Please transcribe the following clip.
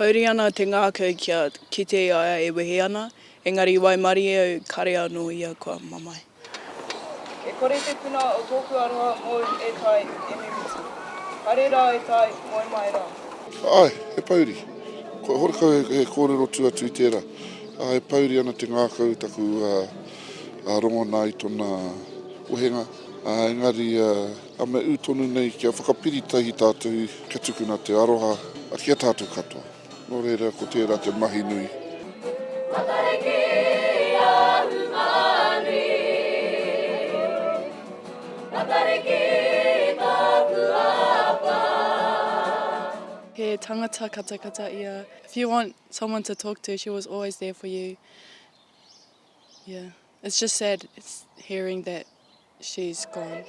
Pouri ana te ngākau kia kite i a ia e wehe ana, engari waimarie au kare anō ia kua mamae. E kore te puna o tōku aroha mōu e tae, e mimiti. Haere rā e tae, moe mai rā. Āe, he pouri. Kua horekau he kōrero tū atu i tērā. Ā, e pouri ana te ngākau taku rongona i tōna wehenga. Ā, engari, ā, me ū tonu nei kia whakapiri tahi tātou kia tukuna te aroha ki a tātou katoa. Nō reira, ko tērā te mahi nui. Matariki Ahunganui Matariki tōku apa. He tangata katakata ia. If you want someone to talk to, she was always there for you. Yeah, it's just sad hearing that she's gone.